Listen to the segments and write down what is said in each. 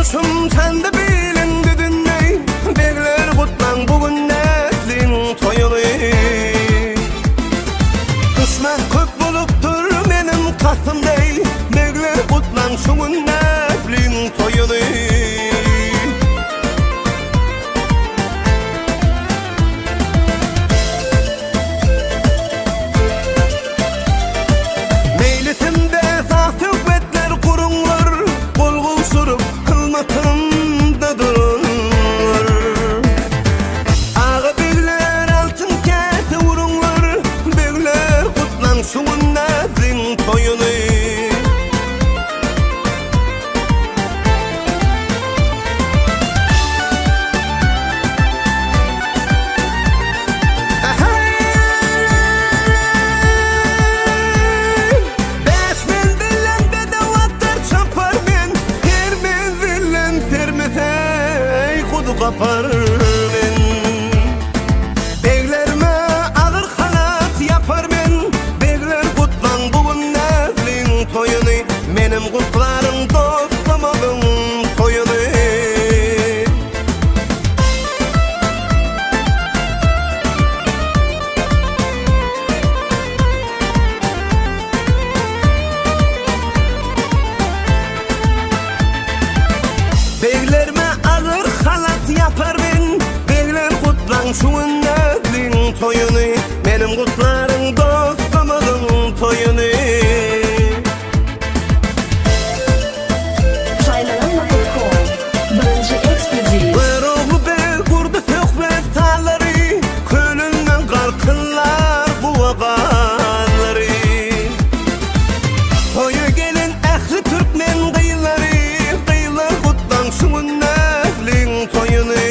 Goçum sandy biliň düzünde, Begler gutlaň bu gün nätliň toýuny. Duşman köp bolupdyr meniň kasym deý, Begler gutlaň şu gün nätliň toýuny. Meýlisimde saz-söhbetler guruňlar, Gol gowşuryp hyzmatymda duranlar. Aga begler altyn käse uruňlar, Begler gutlaň şu gün näzliň toýuny. Bäş menzilden bedew atlar çapar men, Her menzilden sermeseý guzy gapar men. Beglerime agyr halat ýapar men, Begler gutlaň bu gün näzliň toýuny, Menem gutlaryn dostumyzyň toýuny. Beglerime agyr halat ýapar men, Begler gutlaň şu gün näzliň toýuny, Menem gutlaryn dostumyzyň toýuny. Saýlanan.com Birinji ekskluziw. Görogly beg gurdy söhbet sazlary, Kölünden galkynlar guwa gazlary. Toýa gelen ähli türkmen gyzlary, Gyzlar gutlaň şu gün näzliň toýuny.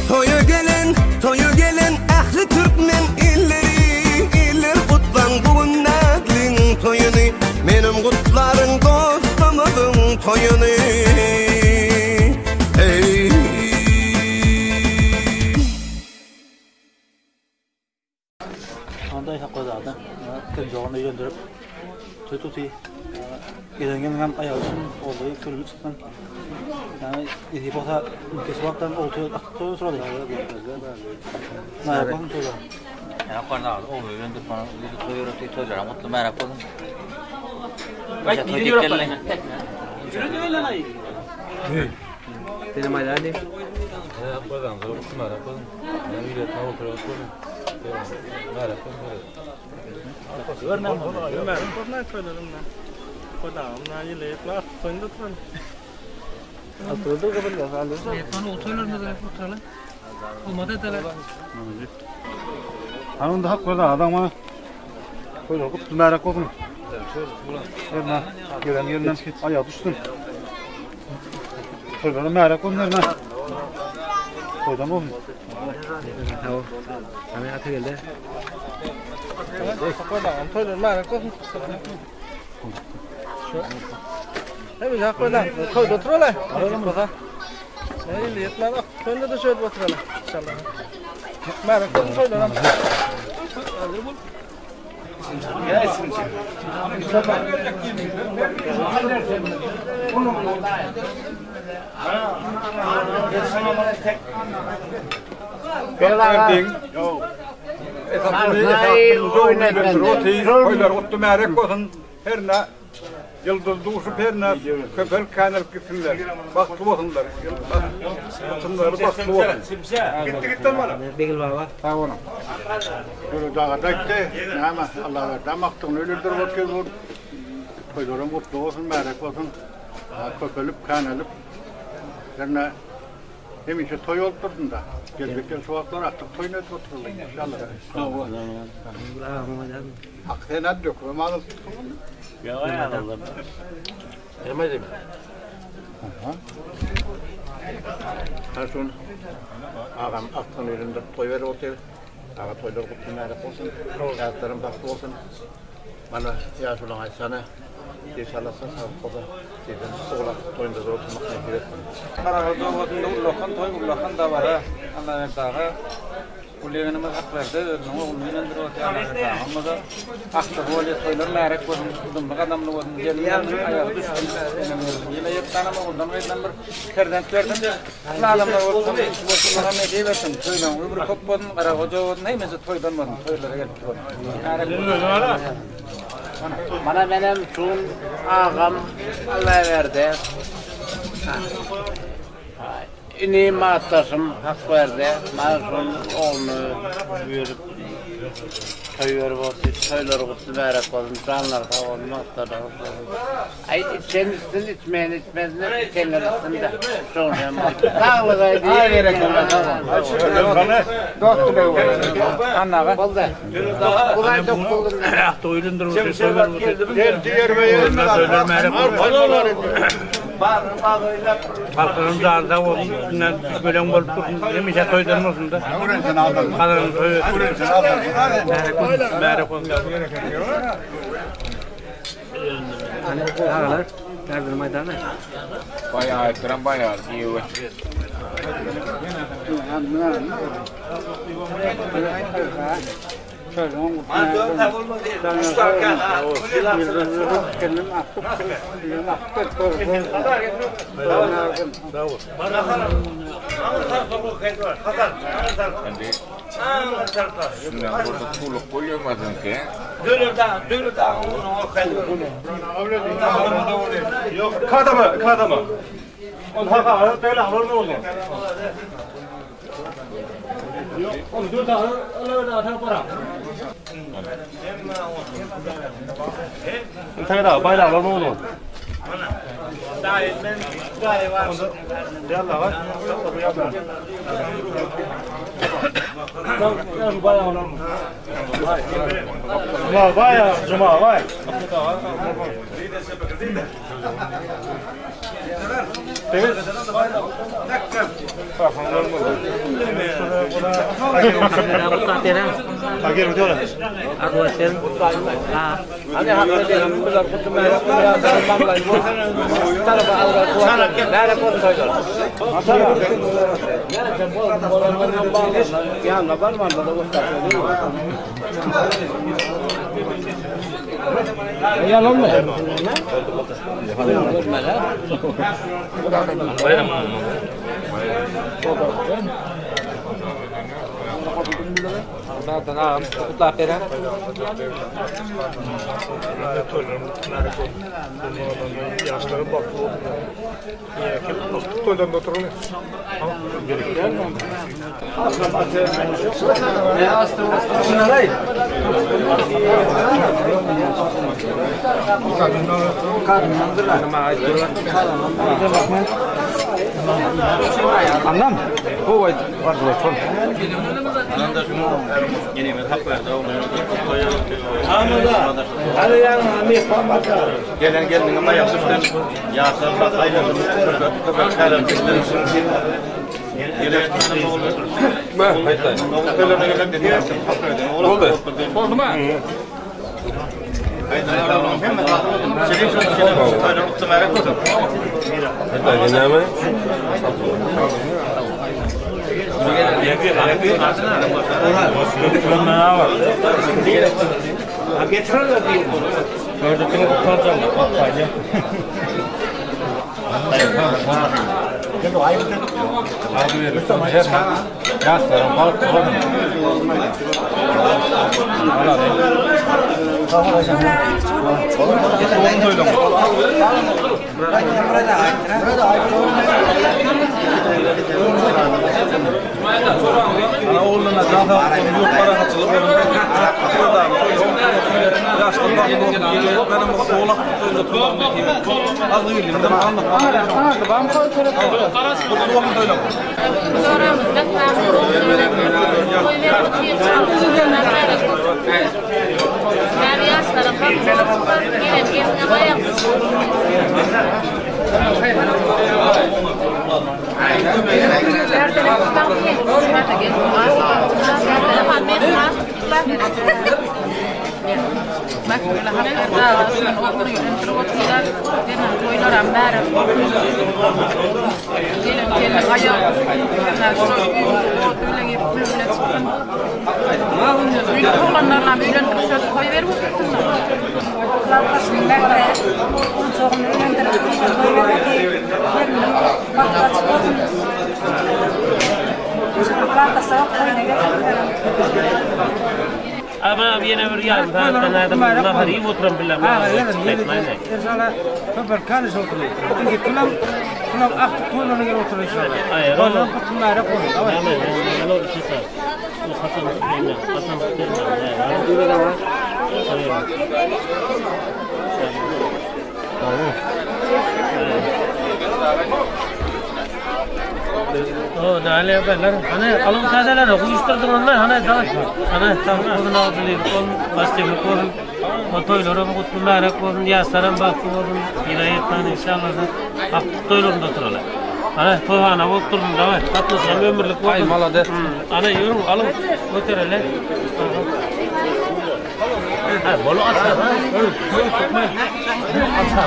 Toýa gelen, toýa gelen ähli türkmen illeri, Iller gutlaň bu gün näzliň toýuny. Menem gutlaryn dostumyzyň toýuny. Eý. Onda hakozada kenjogunu öýlendirip toý tuty. Gelen gelin aýagy üçin oldy kölüni çyksyn. Yani nesip bolsa ülkesi wagtdan olty atyp toý oturady. Märäk bolsun toýlar. Ýa gardaş ogly öýlendirip bana ýüzi toý öwretdi toýlaram gutly märäk bolsun. Toý diýip geldi. Senem aýdaýdy. Hany onda hak berdi adam bana. Toýlar gutly märäk bolsun. Herne gelen ýerinden aýagy düşsün. Toýlar märäk bolsun herne. Toýdan bolsun. Hany ata geldi. Toýlar märäk bolsun. Hemişe hak berdi. Toýda oturaly. Ýyly ýetmän ak toýunda-da şöyle oturaly. İnşallah. Märäk bolsun toýlaram. Toýlar gutly märek bolsun. Herne ýyldyz duşup herne köpelip känelip gitsinler. Bagtly bolsunlar. Altynlary bagtly bolsun. Gitdi gitdi bana. Begil baba. Sag boluň. Şöyle daga aýtdy. Näme Allaberdi akdygyny öldürip otyr bu. Toýlaryň gutly bolsun, märek bolsun. Köpelip känelip herne hemişe toý bolup dursun da. Geljek ýyl şu wagtlar artyk toýuny edip oturarlar inşallah. Sag bol. Hak sen hadi döküme alyp Näme diýip? Ha şun agam akdygyny öldürip toý berip otyr. Aga toýlar gutly märek bolsun. Ýazlarym bagtly bolsun. Mana ýaşulyň aýtsana. Inşallah saglyk bolsa. Sizden ogul akyp toýunda da oturmak nesip etsin. Garagol obasynda ullakan toý, ullakan dabara. Allaberdi aga. Uly ýegenimiz Hakberdi özüniň ogluny öýlendirip otyr. Allamyza akdygy bolýar, toýlar märek bolsun, udumly gadamly bolsun, gelin-gelniň aýagy düşsün. Ýene ýetdanem oguldan gyzdan bir perzent bersin. Ähli adamlar bolsun, bolsun, maňa nesip etsin. Toýlaryň ömri köp bolsun, garagoja bolsun, hemişe toýdan bolsun, toýlara gelip duralım. Märek bolsun. Mana menem şun agam Allaberdi. Inim atdaşym Hakberdi maňa şol ogluny berip toý berip otyr. Toýlary gutly mübärek bolsun, janlary sag bolsun, bagtlary hoş bolsun. Aý içen içsin, içmeýen içmesin, içenler içsin-de. Şonuň hem saglyk aýdýan. Aý berekella sag bol. Dost dilegi bolsun. Annaga. Boldy. Hudaý dokuzyn. Geldi ýerbe ýer. Halkynyň jany sag bolsun, üstünden düşmeleň bolup dursun, hemişe toýdan bolsun da. Gazagyň toýy. Märek bolsun, märek bolsun. Agalar, derdini maýdany. Baýağı aýtdyran baýağı diýewe. Şundan burada tuluk bolýarmadynky. Kadama, kadama. On haka, böyle alır mı oldu? On dört alır, alır, para. Tagada bayraklar ne oldu? Cuma vay cuma vay. Merdan agam gutlap beren. Yaşların baktı oldu. Kim toydan da oturalım. Anlam? Bu vay var bu. Gelen gelinin ama yapmıştın. Yaşlar bak aylarını köpek Boldy. Boldy mı? Näme? Yaşlarım balık Ama ýene bir ýarym sagatdan adam nahar iýip oturan bilen. Inşallah köpel kaniş oturyp. Indi kulam kulam aktyk toýlaryna gelip oturyp inşallah. Toýlar kutlu mübarek bolsun. O däli haberler. Hany alyň täzeleri guyuşdyrdyň onda hany daş. Hany saglyk bolsun agzyly bolsun, baş çekip bolsun. O toýlaram gutly mübarek bolsun, ýaşlaram bagtly bolsun. Ylaýytdan inşallah akdyk toýlarynda oturaly. Hany toýhana bolup dursun daway. Gatnaşan ömürlik bolsun. Aý malades. Hany ýörüň alyň götereli. Ha, bolu atsa. Atsa,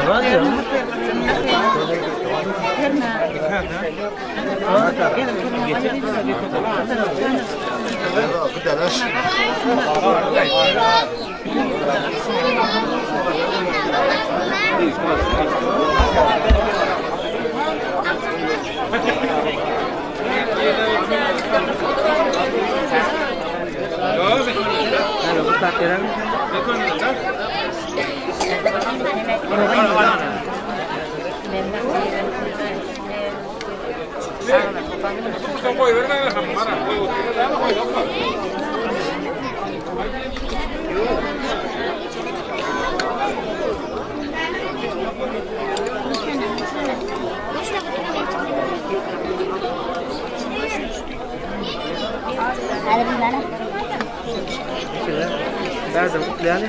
Bäzem gutlaýaly.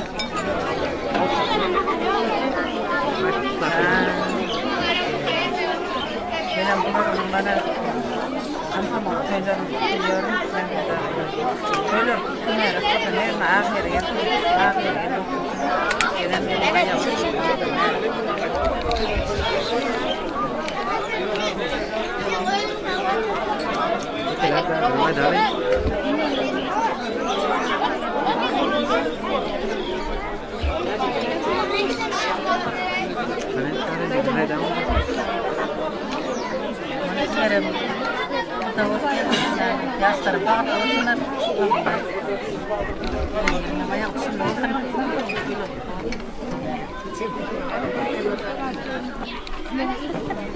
Menem bana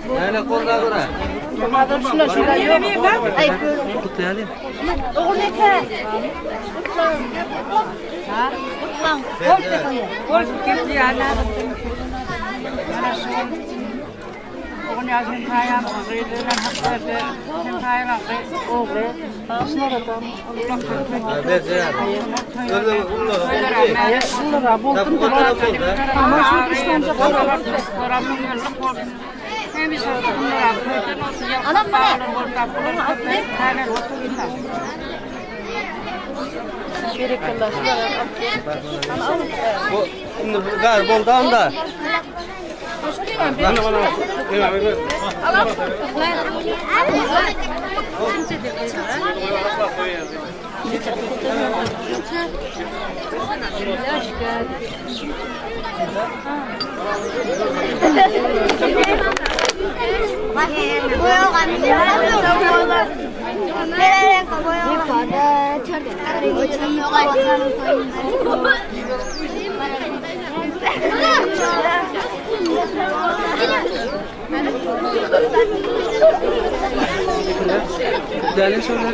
Näle golda gura? Gutlaýaly. Bu indi bu gar boldy onda. Bana bana. Gutlaýaly şonda.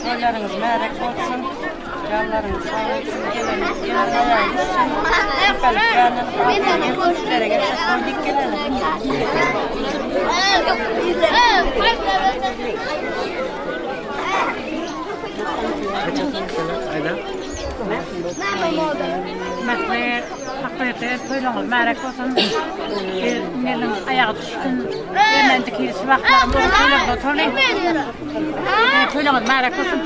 Toýlaryňyz mübarek bolsun. Canlarınız sağ olsun. Geleniz gelin ayağı düşsün. Köpelip gönlünüz altına gelsin. Sizlere gerçek koyduk Ayda. Mehmet, Hakberdi toýlaryňyz märek bolsun. Gelin aýagy düşsün. Hemen dikilişi wagtlarym bolsun toýlarda oturly. Toýlaryňyz märek bolsun.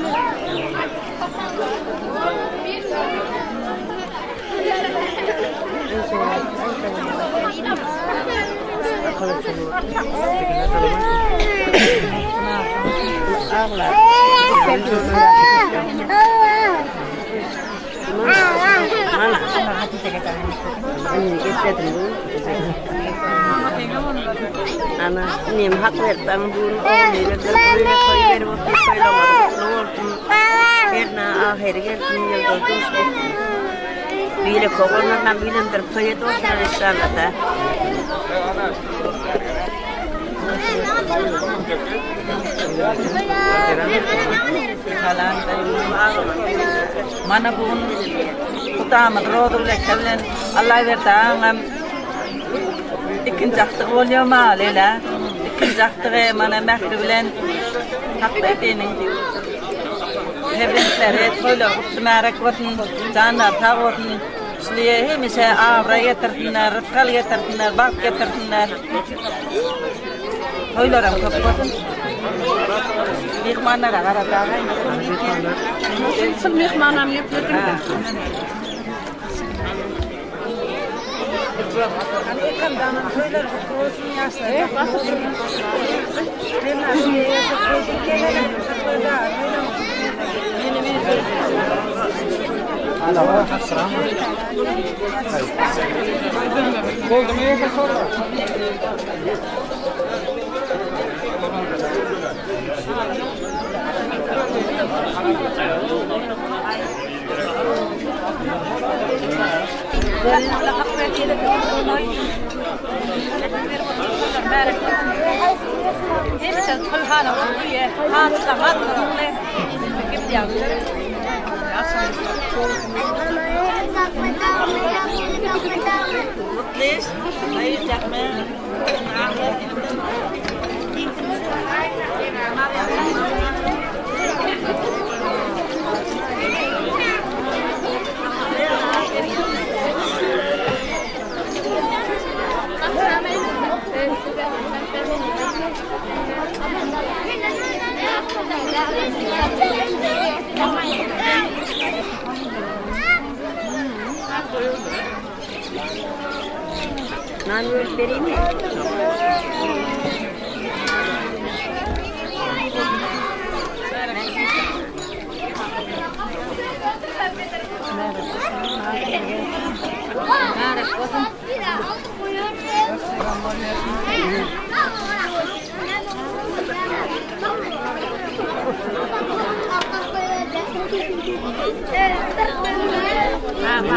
Ana, inim hak berip aň bu gün ogluny öýlendirip, öýle toý berip otyr, toýlaryňyz gutly bolsun. Hernä ahyry gelsin, ýyldyz duşsun. Beýleki oglanlarynam öýlendirip toý edip otyrar inşallada. Mana bu gün gudamyz Rozugül eke bilen Allaberdi agaňam ikinji akdygy bolýar ma Leýla. Ikinji akdygy mana Mähri bilen Hakberdiniň perzentleri toýlary gutly märek bolsun, janlary sag bolsun. Şuly hemişe abraý getirsinler, rysgal getirsinler, bagt getirsinler. Toýlaram köp bolsun. Myhmanlara garap Şul myhmanam gepledim. Toýlar gutly bolsun ýaşlar. Nan bölüp bereyim mi?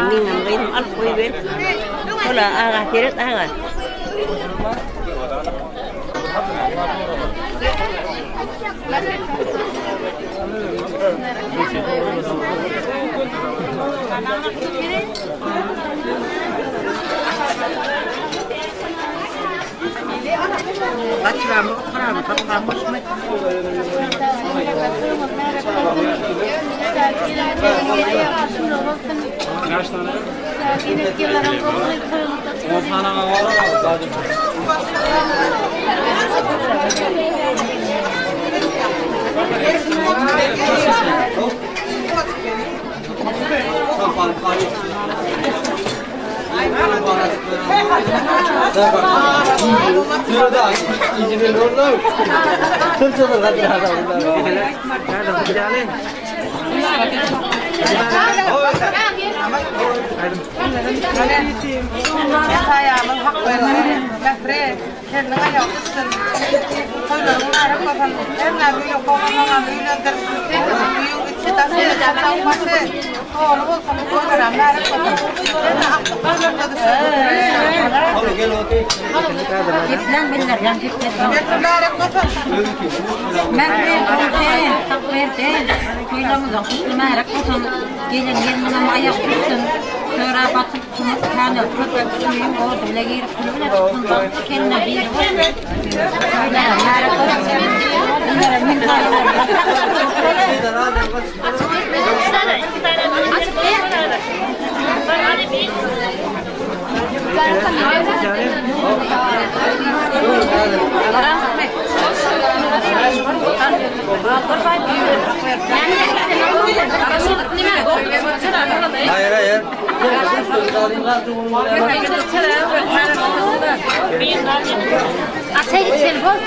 Meňem gyzym alyp goýber. Ola aga seret aga. Gaçyramok, oturamy, tapgam boşmy? Hayır hayır. Açay gitsin bol.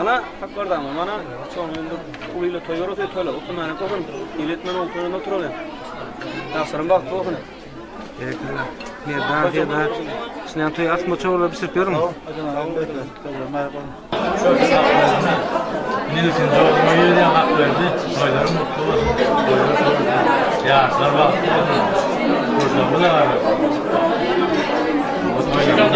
Ana haklardan mana çoğunluğunda uluyla toy yoruldu toyla utlu mene kokun iletmen oltuğunda oturalım. Nasırın bak kokun. Merdan, Merdan. Şimdi toy atma çoğulu bir sürpüyorum. Ne diyorsun? Çoğulma yürüyen hak verdi. Toyları mutlu olsun. Toyları olsun. Yaşlar baktı olsun. Kursamı da var. O toyları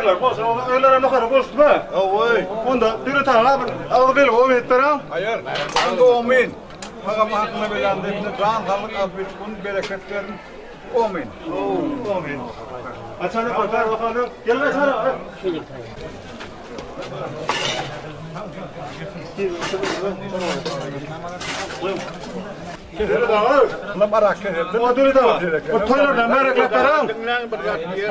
Toýlar bolsun, onda öýlere nokary bolsun be. Owoý. Onda Döwlet aga bir agyz belgi omin edip beriň. Haýyr. Aňda omin. Tagamy hakyna belan depine jan saglyk azbyç gün bereket berin. Omin. Omin. Açana koy, ber bakalım. Gel açana. Döwlet aga. O Döwlet aga. O toýlardan märeklep beriň.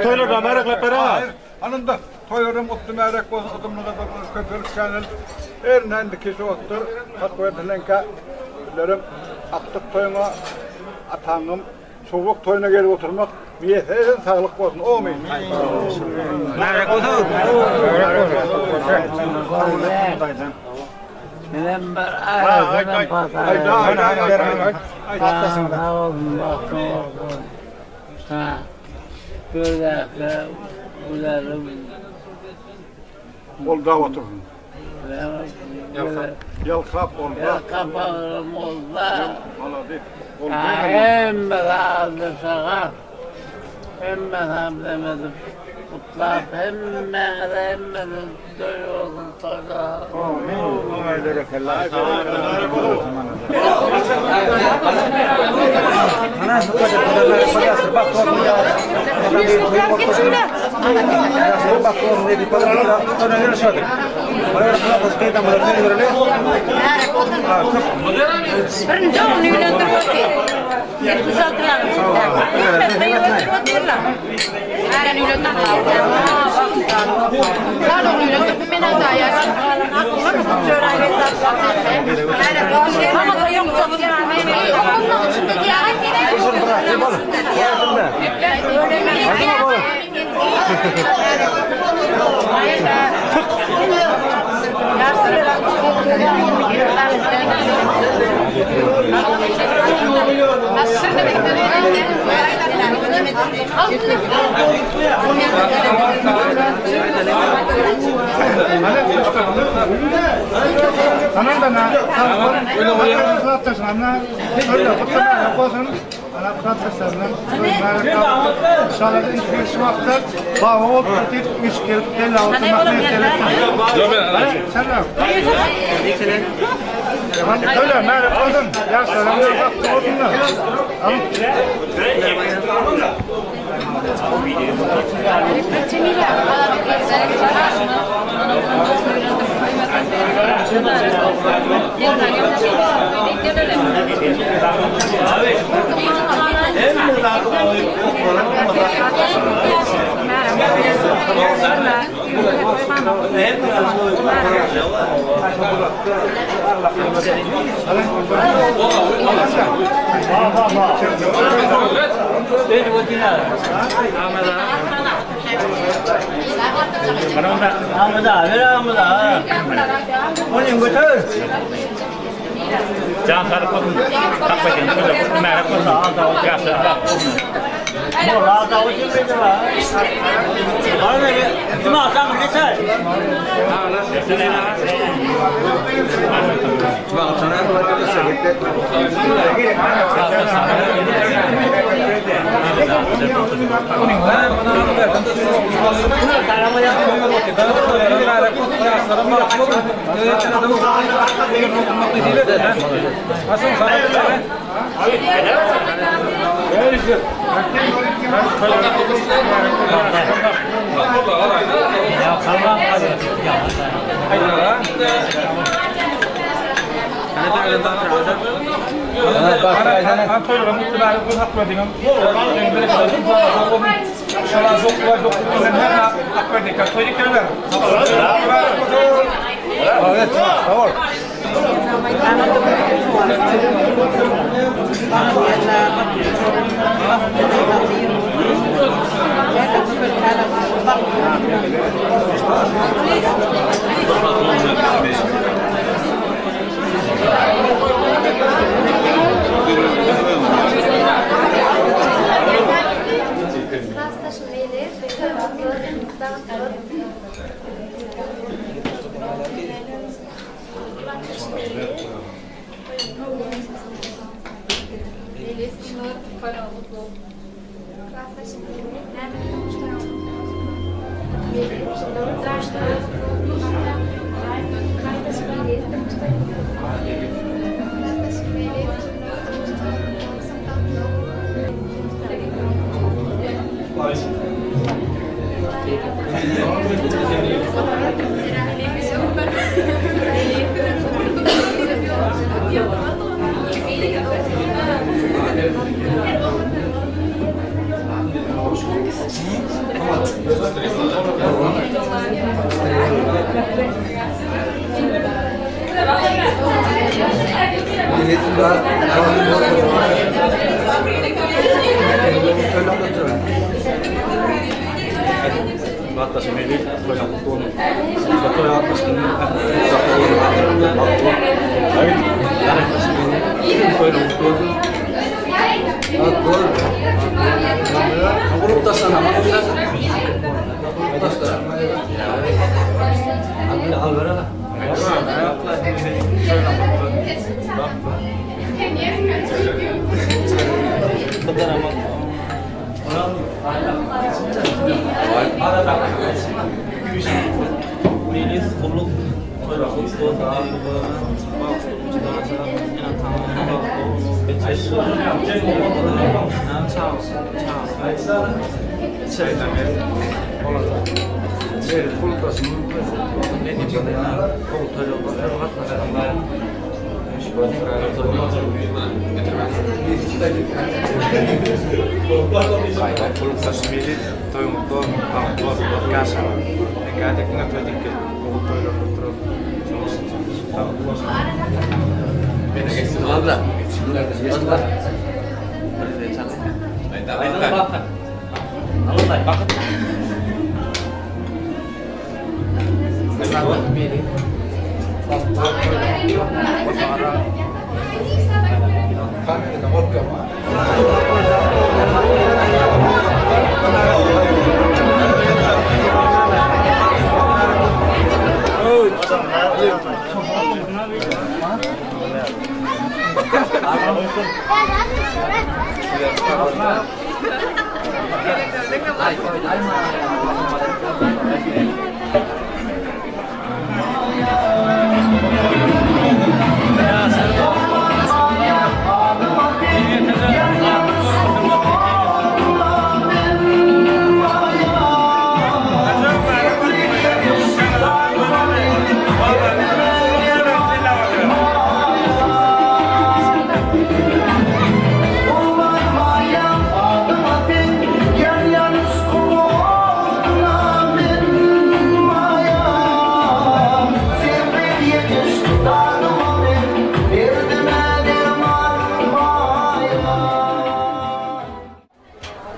Toýlardan märeklep beriň. Anında toýlarym gutly märek bolsun, udumly gadamly köpelip känel. Erine indi kişi otdur. Hak berdilenkä bilerim akdyk toýuňa ataňym çowluk toýuna gelip oturmak miýeser etsin saglyk bolsun. Omin. Märek bolsun. Menem bir aýratynam Sag olsun, bagtyň olsun. Ha. Gördäkde gülerim. Goldap otursyn. Ýalkap goldap. Ýalkap bagrym goldap. Malades. Hemme zady sagat. Hemme zady demedip gutlap hemmäňize hemmeniz toý bolsun toýlar. Birinji ogluny öýlendirip otyr. 76 ýaşynda. Hemmesi öýlendirip otyrlar. Men öýlendirdim. Sen ogluny öýlendirdim, men ata ýaşym. Tamam da na. Can sağlık olsun. Hak edin. Märek bolsun. Ýaşlar bagtly bolsun.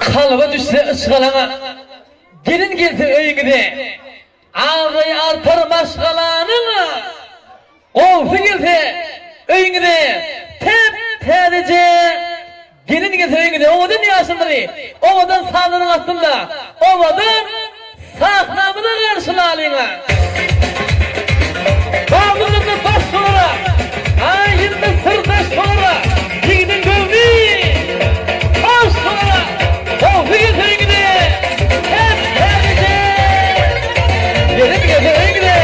Kalba düşse yşgalaňa, Gelin gelse öýüňize, Abraýy artar maşgalanyň. Gowsy gelse öýüňize, Täp-täzeje gelin gelse öýüňize, Owadan ýaşulylary, owadan sazlaryň astynda, Owadan sahnamyza garşylalyň-a! Baglarynda baş bolara, Aýynda syrdaş bolara, Ýigidiň göwni hoş bolara, Gowsy gelse öýüňize, Täp-täzeje gelin gelse öýüňize.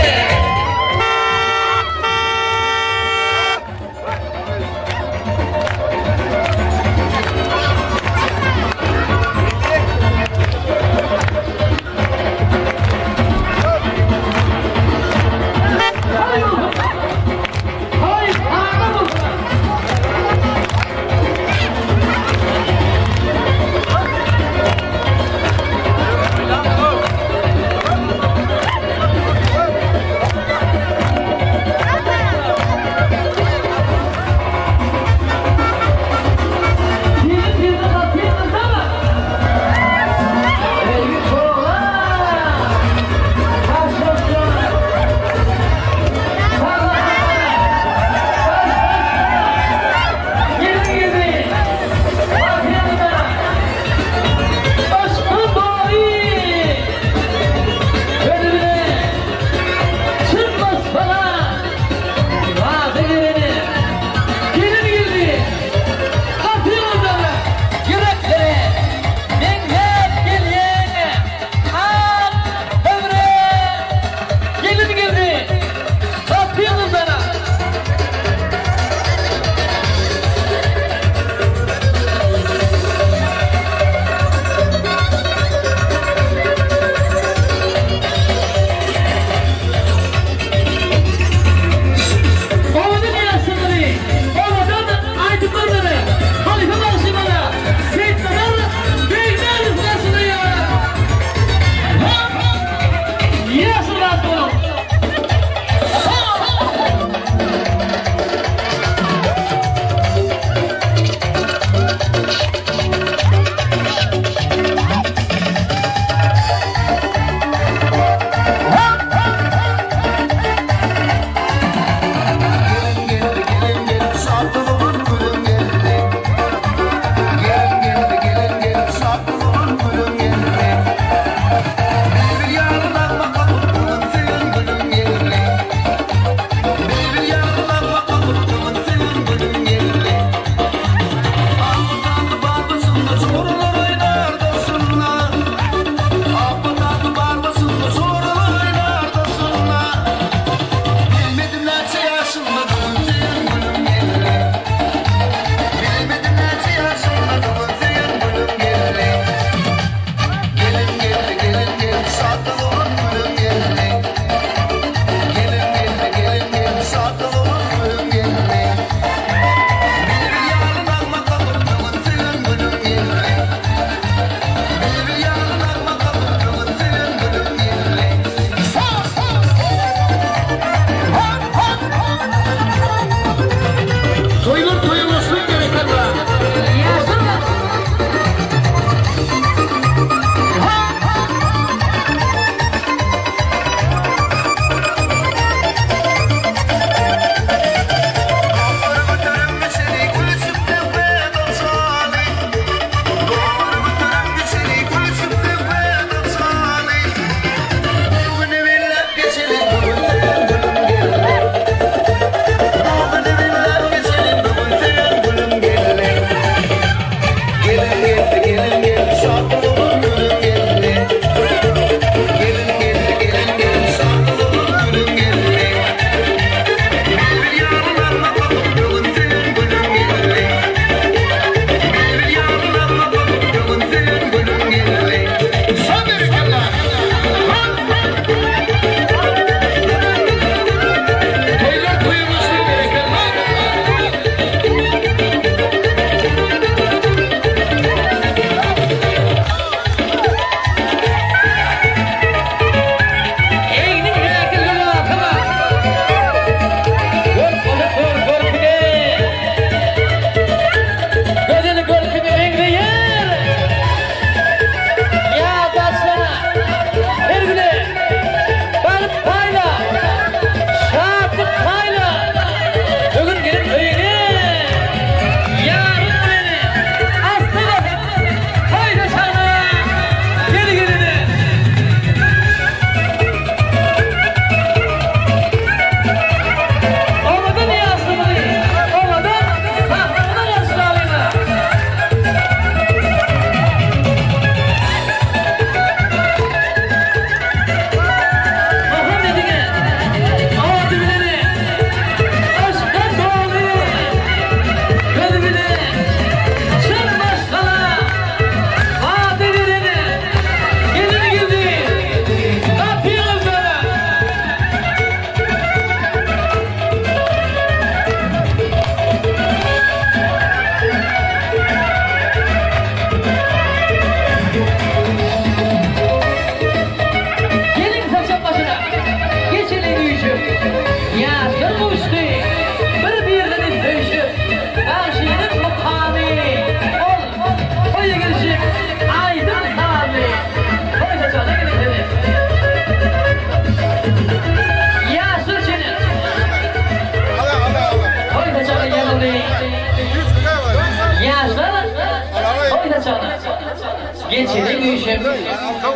Geçeli üýşüp,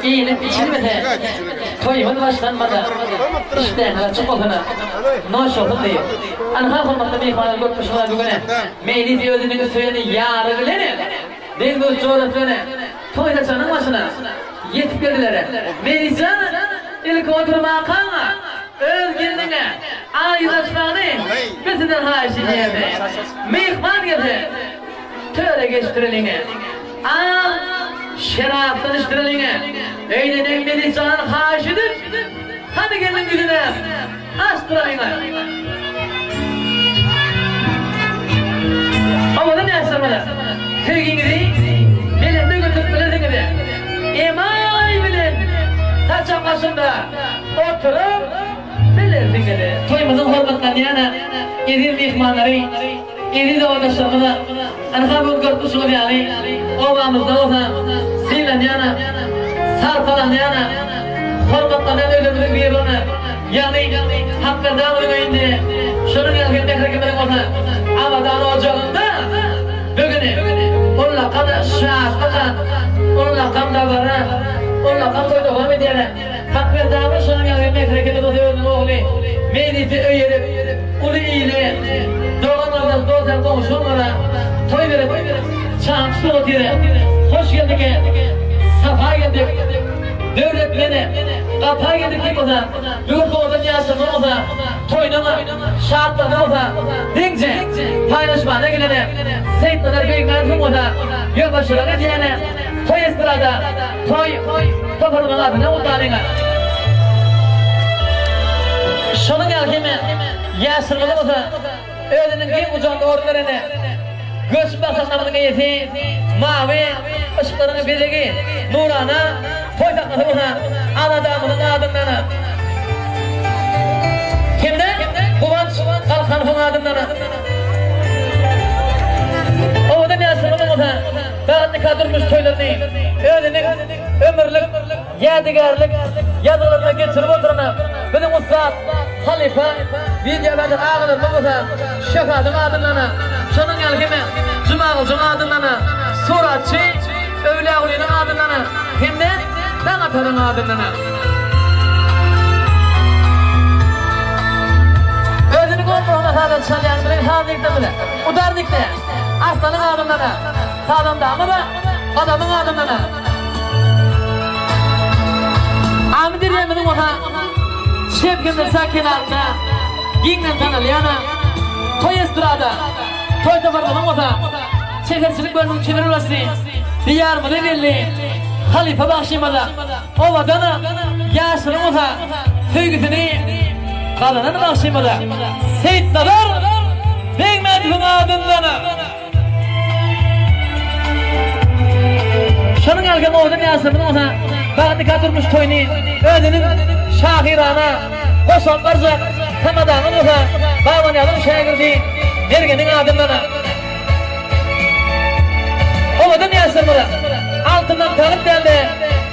iýlip içilmese, toýumyz başlanmaz-a. Işdäňiz açyk bolsun-a. Noş bolsun diýip. Ynha hormatly myhmanlar görüp durşuňyz bu güne Meýlis özüniň söýen ýary bilen, deň-duş jorasy bilen toý saçagynyň başyna ýetip geldiler. Meýlisjan, ilki oturmakaň-a öz gelniňe aýyl açmagyny biz sizden haýyş edýäris. Myhman gelse, töre geçdireliň-ä. Al, şerapdan içdireliň-ä. Öýlenen Melisjan haýyş edip, hany gelniň ýüzüne açdyralyň-a. Owadan ýaşlarymyza söýgiňizi belende göterip bilersiňiz-ä. Emaý bilen saçak başynda oturyp bilersiňiz-ä. Toýumyzyň hormatlanýan eziz myhmanlary, eziz obadaşlarymyza ynha bu gün görüp durşuňyz ýaly, obamyzda bolsa sylanýan, sarpalanýan, hormatlanýan özlerimiziň biri bolan, ýagny Hakberdi aganyň öýünde, şonuň ýaly hem mährekimiziň bolsa abadan ojagynda bu güni ullakan şatlyk, ullakan dabara, ullakan toý dowam edýär. Hakberdi aga şonuň ýaly hem mährekimiz bolsa özüniň ogly Meýlisi öýerip, uly ile, dogan-gardaş, dost-ýar, goňşy-goňlara toý berip, çaňçy suw otyr. Hoş geldik, sapa geldik, döwlet bilen gapa geldik diýip bolsa, bu gün owadan ýaşlaryna bolsa, toýunyň şatlygyna bolsa deňje paýlaşmana gelene Seýitnazar Begmädowyň bolsa ýolbaşçylyk edýäne toý estrada toý toparynyň adyna gutlalyň. Şonuň ýaly hem ýaşlarymyza bolsa özüniň giň gujagynda orun berene göçüp basanlarymyzyň eýesi mawy yşyklaryň bezegi nurana toý sahnasy bolsa Abadamyzyň adyndan hem-de Guwanç Galkanowyň adyndan owadan ýaşlarymyzyň bolsa bagtly nika durmuş toýlaryny özüniň ömürlik ýadygärlik ýazgylaryna geçirip oturana biziň ussat halypa wideoberjek agalarymyz bolsa Şöhradyň adyndan, şonuň ýaly hem Jumagylyjyň adyndan, suratçy Öwlüýagulynyň adyndan hem-de Daňataryň adyndan. Özüniň ornugyna sazan çalýan biziň sazniklerimiz udarnikde Arslanyň adyndan, sazandamyz Gadamyň adyndan. Amyderýamyzyň bolsa çep hem-de sag kenarynda giňden tanalýan toý estrada toý toparymyzyň bolsa çeperçilik bölüminiň çeper ýolbaşçysy Diýarymyza belli halypa bagşymyz owadan ýaşlaryň bolsa söýgüsini gazanan bagşymyz Seýitnazar Begmädowyň adyndan. Şonuň ýaly hem owadan ýaşlarymyzyň bolsa bagtly nika durmuş toýuny özüniň şahyrana goşant barjak tamadamyz bolsa Babanyýazyň şägirdi Mergeniň adyndan owadan ýaşlarymyza altyndan tagt dälde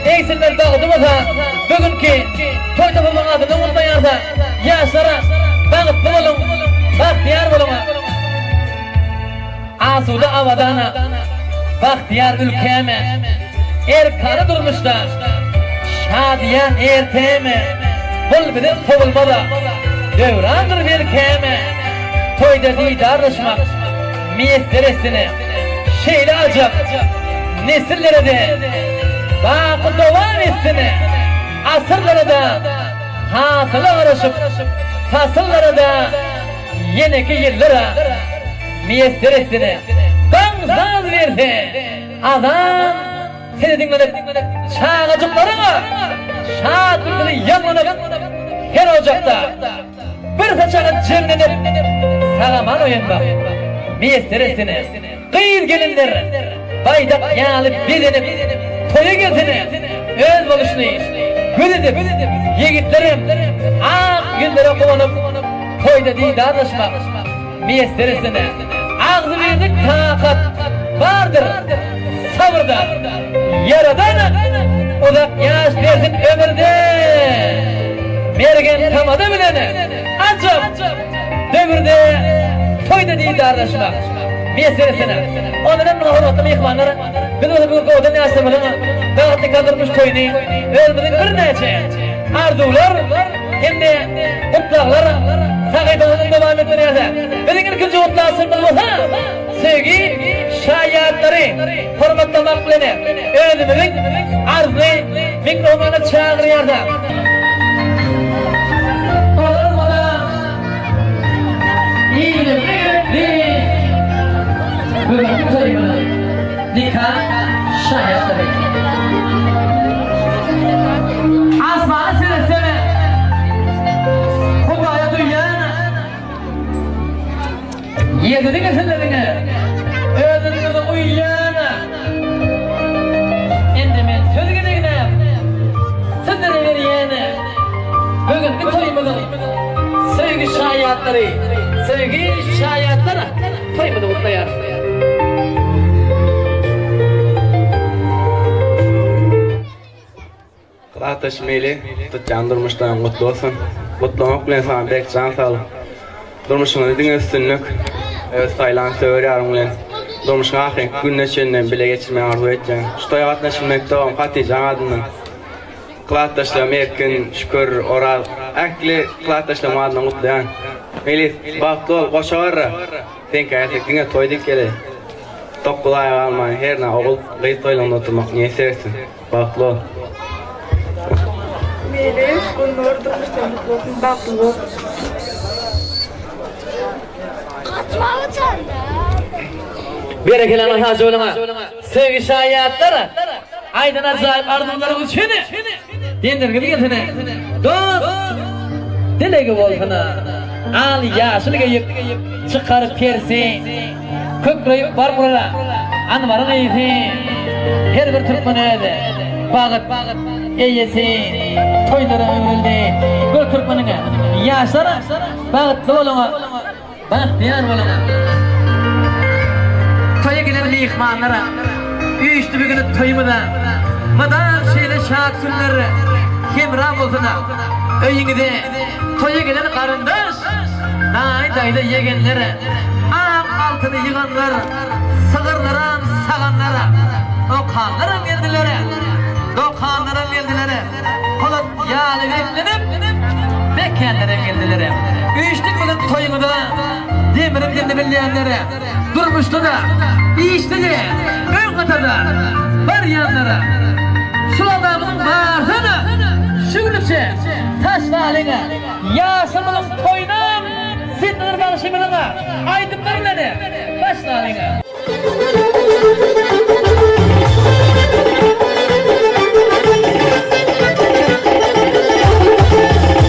egsilmez bagty bolsa bu günki toý toplumynyň adyndan gutlaýarys ýaşlara bagtly boluň bagtyýar boluň. Asuda Abadana, bagtyýar ülkäme, Erkana durmuşda şadyýan erteme, Bul biziň sowulmaz-a, döwrandyr berkäme, Toýda didarlaşmak miýesser etsene. Şeýle ajap nesillere-de baky dowam etsene, Asyrlara-da hasyla garaşyp, pasyllara-da Ýeneki ýyllara miýesser etsene. Daň saz berse, azan sesi diňlenip, çagajyklaryň-a şatlyk dili ýaňlanyp, her ojakda bir saçaga jemlenip, sag-aman oýanmak miýesser etsene. Gyz-gelinler baýdak ýaly bezenip, toýa gelsene, özboluşly göz edip, ýigitlerem ak ýüzlere guwanyp, toýda didarlaşmak miýesser etsene. Agzybirlik takat bardyr sabyrda, Ýaradan uzak ýaş bersin ömürde. Mergen tamada bilen ajap döwürde toýda didarlaşmak. miýesser etsin. Ondan hem muňa hormatly myhmanlar, biz bolsa bu günki owadan ýaşlarymyzyň bagtly nikal durmuş toýuny özümiziň birnäçe arzuwlar hem-de gutlaglar sahypamyzda dowam etdirýäris. Biziň ilkinji gutlagçymyz bolsa söýgi şaýatlary hormatlamak bilen özümiziň arzly mikrofona çagyrýarys. Olar bolsa Ýigrimi böwekli toýumyzyň nika şaýatlary. Asmana seretsem, Hudaýa duýýan Ýerde diňe sizleriňe özüňize uýýan. Indi men söz gezegine sizlere berýän. Bu günki toýumyzyň söýgi şaýatlary, söýgi şaýatlar toýumyzy gutlaýar. Gyratdaş Meli, tutýan durmuşlaryň gutly bolsun! Gutlamak bilen saňa berk jan saglyk, durmuşyňda diňe üstünlik, öz saýlan söwer ýaryň bilen durmuşyň ahyrynky gününe çenli bile geçirmegi arzuw etýän. Şu toýa gatnaşyp dogam Hatyjaň adyndan klasdaşlarym Erkin, Şükür, Oraz ähli klasdaşlarymyň adyndan gutlaýan. Melis, bagtly bol, goşa garra! Seňkä gelsek diňe toý diýip geleý. Dokuz aýa galman hernä ogul, gyz toýlagynda oturmak miýesser etsin. Bagtly bol. Melis, Gülnur durmuşdan mutly bolsun, bagtly bol. Berekella Masaç ogluňa. Söýgi şaýatlar aýdan ajaýyp arzuwlaryň üçin demleriňiz gelsene. Dost dilegi bolsun-a. Al ýaşyl geýip çykar persi. Kökleýip bark urar anbaryň ysy. Her bir türkmen öz bagyt eýesi. Toýlara öwrüldi gül türkmeniň ýaşlar bagtly boluň. Bagtyýar boluň! Toýa gelen myhmanlara, Üýşdi bu gün toýumyza. Mydam şeýle şat günler hemra bolsun! Öýüňize toýa gelen garyndaş, daýy-daýza, ýegenler, ak altyny ýyganlar, sygyrlaram saganlar, okanlaram geldiler, dokanlaram geldiler. Polat ýaly beklenip, bekänlerem geldiler. Üýşdük biziň toýumyza, demiriň dilini bilýänler, durmuşda-da, işde-de öň hatarda barýanlar. Şul adamyň barsana, şu günüçe taşlalyň, ýaşulymyzyň toýunam Sendinir bagşymyzyň aýdymlary bilen başlalyň.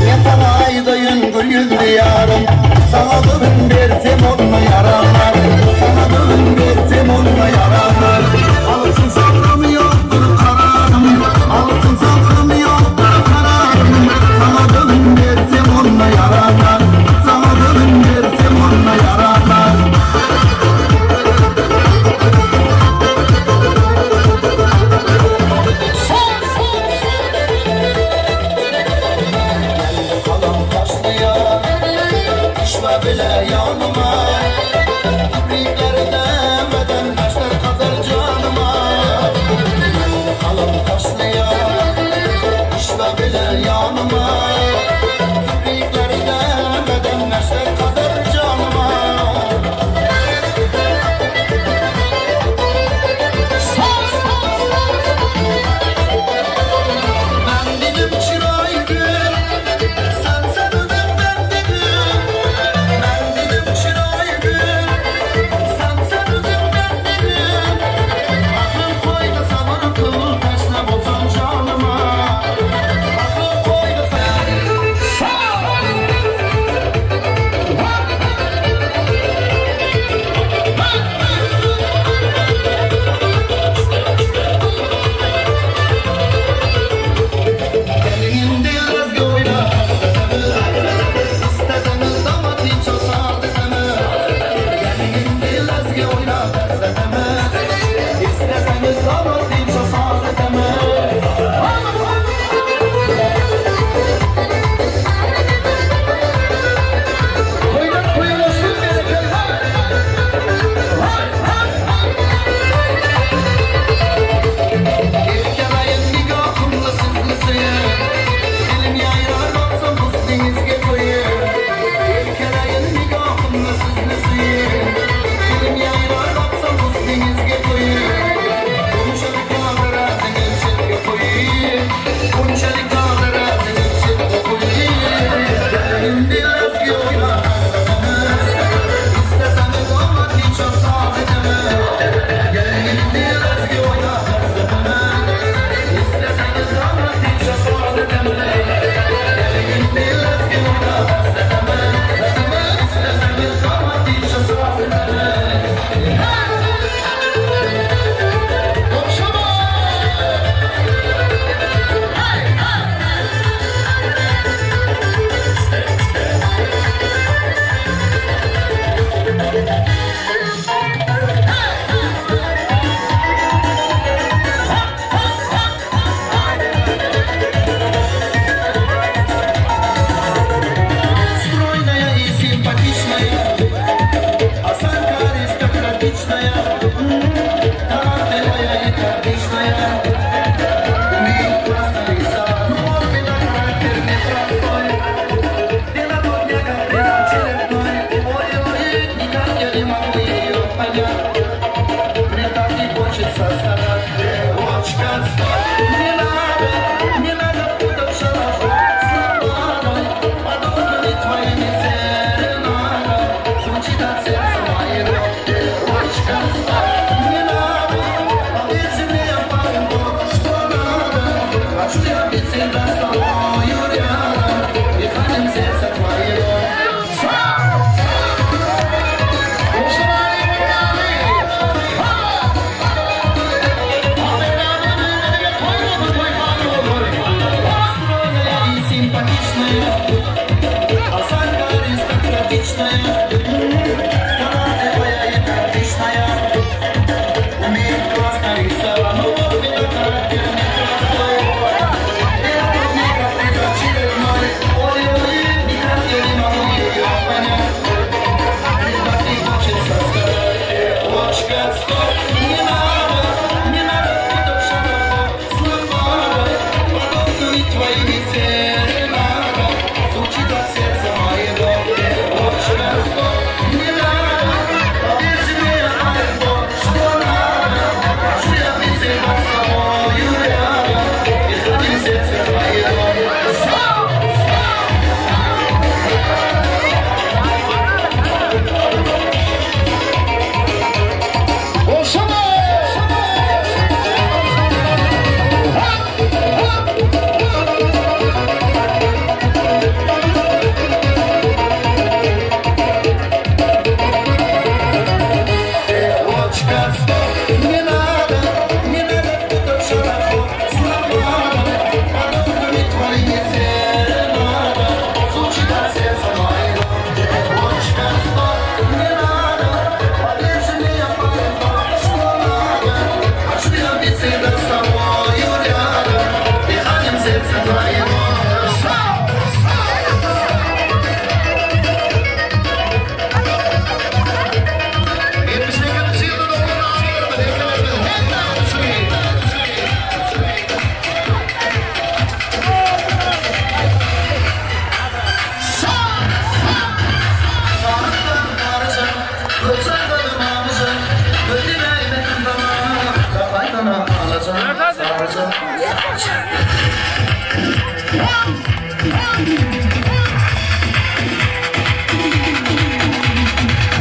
Men saňa aýdaýyn gül ýüzli ýarym, Saňa göwün bersem onda ýaramaz, Saňa göwün bersem onda ýaramaz. Altyn sabrym ýokdur kararym, Altyn sabrym ýokdur kararym, Saňa göwün bersem onda ýaramaz, Saňa göwün bersem onda ýaramaz. Kalam taşlaýar, Düşme bile ýanyma, Ibrikler demeden neşter kadar janyma. Kalam taşlaýar, Düşme bile ýanyma, Ibrikler demeden neşter kadar janyma. Ben dedim çıray gül, sen sen özüm ben dedim. Ben dedim çıray gül, sen sen özüm ben dedim. Aklım koydu sabır kıl, teşne bolsam canıma. Aklım koydu sen.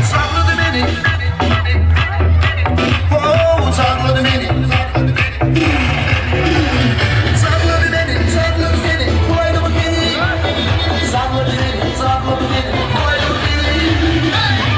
Saklady beni. Oh, saklady beni. Saklady beni, saklady beni, bulaýdymy beni. Saklady beni, saklady beni, bulaýdymy beni.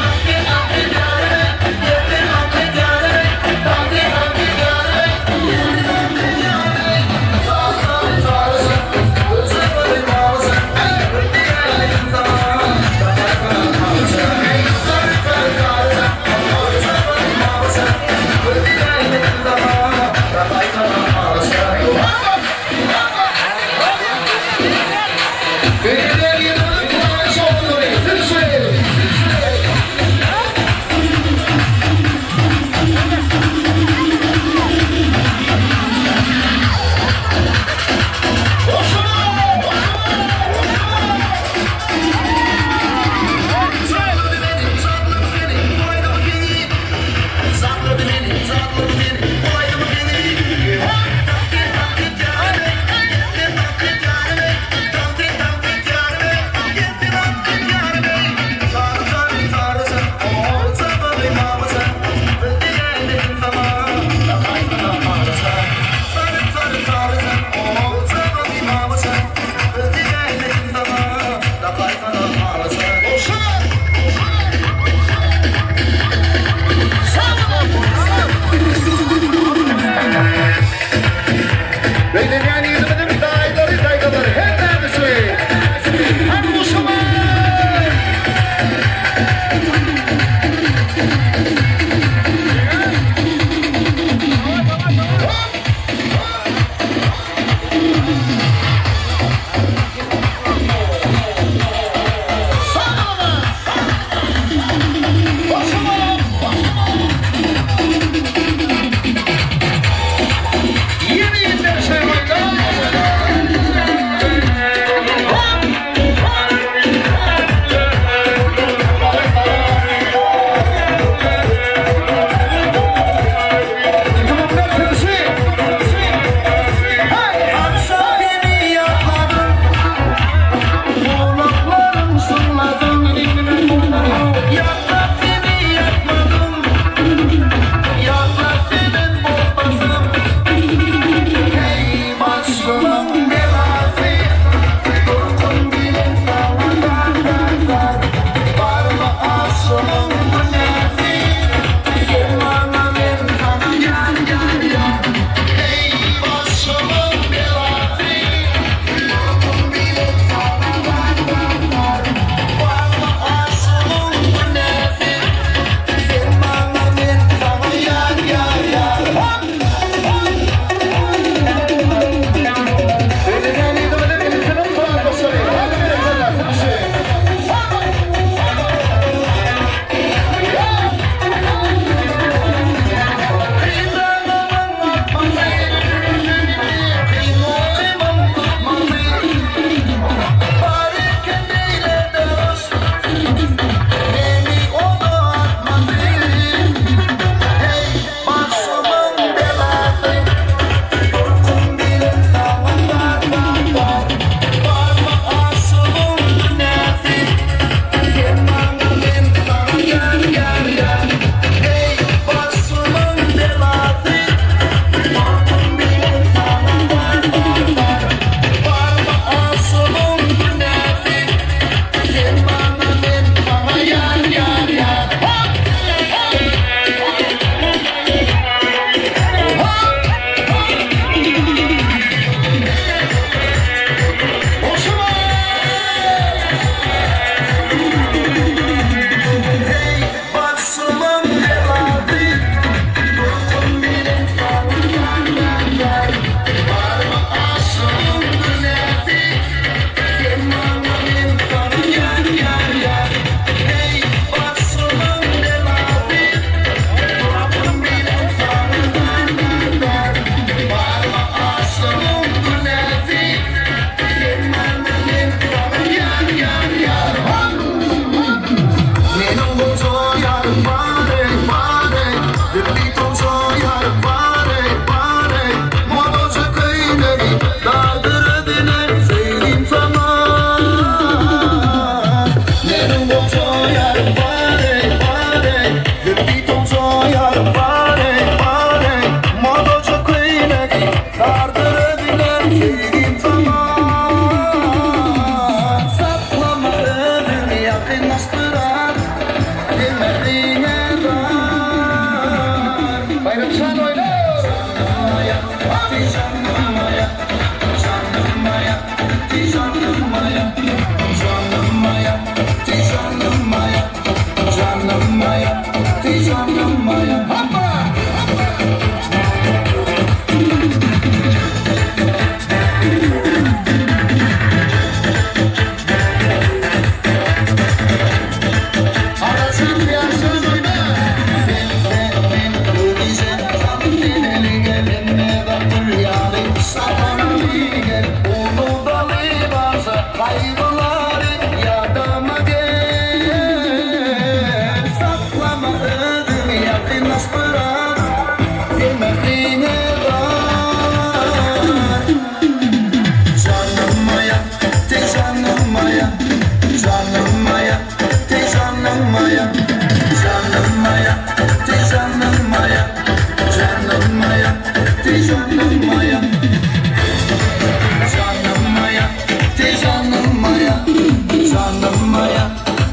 Жаным моя,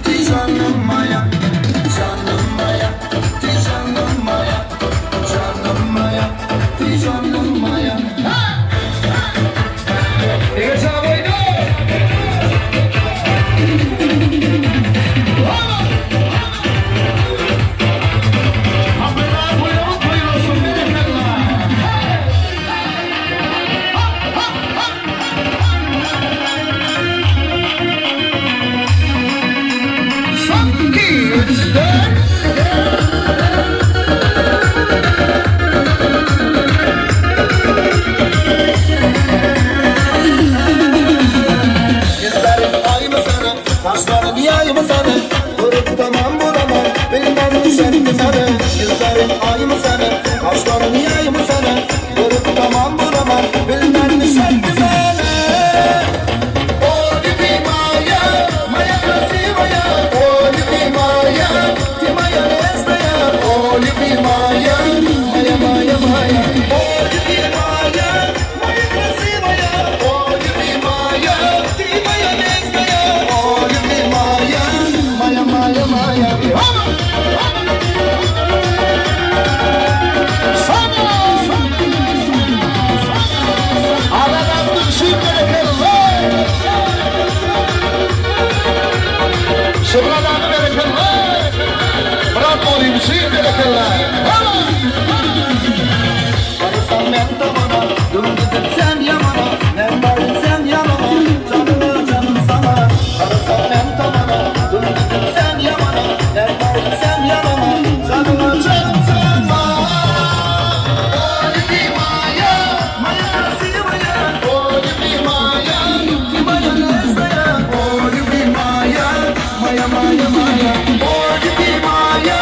ты жаным моя, жаным моя, ты жаным моя, жаным моя, ты жаным моя. Gözlerim ay mı sana, kaşların yay mı sana? Durup tamam bulamam, bilmem düşer mi sana? Gözlerim ay mı sana, kaşların yay mı sana? Durup tamam bulamam, bilmem düşer mi sana? О, любимая, моя красивая, о, любимая, ты моя нежная, о, любимая, моя, моя, моя, о, любимая, моя красивая, о, любимая, ты моя нежная, о, любимая, моя, моя, моя. Varırsan ben tabana, dön sen yamana, ben varım sen yanıma, canımı canım sana. Varırsan ben tabana, dön sen yamana, ben varım sen yanıma, canımı canım sana. О, любимая, моя красивая, о, любимая, ты моя нежная, о, любимая, моя, моя, моя, о, любимая,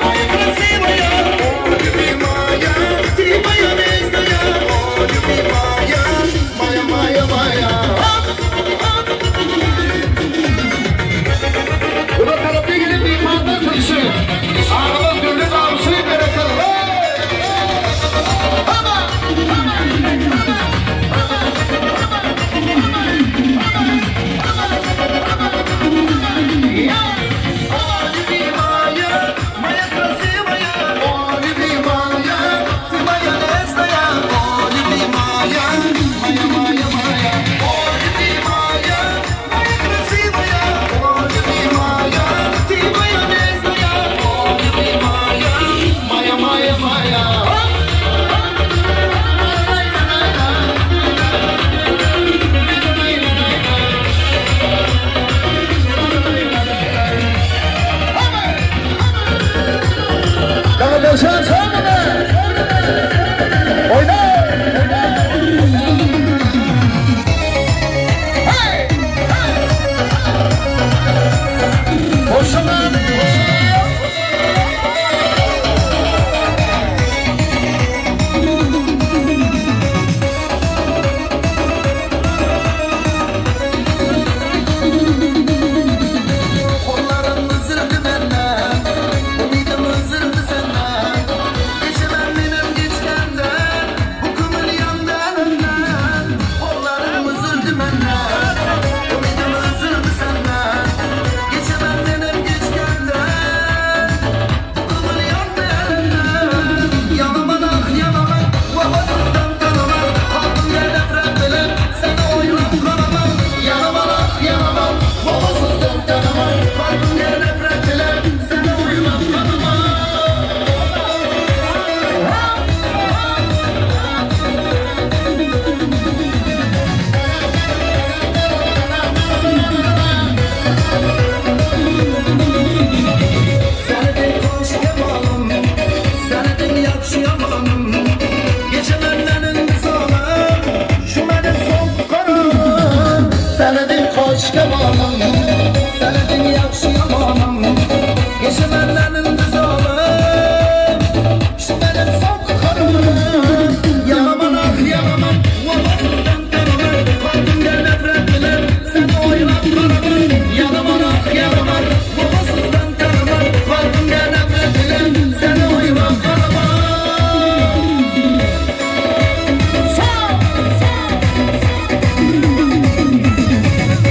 моя красивая, о, любимая, ты моя нежная, о, любимая, моя, моя, моя. О, любимая, моя красивая, о, любимая, ты моя нежная, о, любимая, моя, моя, моя, о, любимая, моя красивая, о, любимая, ты моя нежная, о, любимая, моя, моя, моя. Kollarım üzüldü benden, ümidim üzüldü senden. Geçemem benim geçkenden, bu kömür yandan. Kollarım üzüldü benden, ümidim üzüldü senden. Geçemem benim geçkenden, bu kömür yandan. Yanaman ah yanaman, vefasızdan kanaman. Kalbimde nefret bile, seni oylap kanaman. Yanaman ah yanaman, vefasızdan kanaman. Kalbimde nefret bile, seni oylap kanaman. Seni de hoş yamanım, seni de yakşı yamanım. Geçemem benim zalim, şu benim son kararım. Seni de hoş yamanım, seni de yakşı yamanım. Geçemem benim zalim, şu benim son kararım. Yanaman ah yanaman, vefasızdan kanaman. Kalbimde nefret bile, seni oylap kanaman. Yanaman ah yanaman, vefasızdan kanaman. Kalbimde nefret bile, seni oylap kanaman.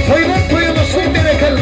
Toýlar toýuny berekella.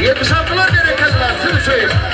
Ýetmiş altylar berekella siz üçin.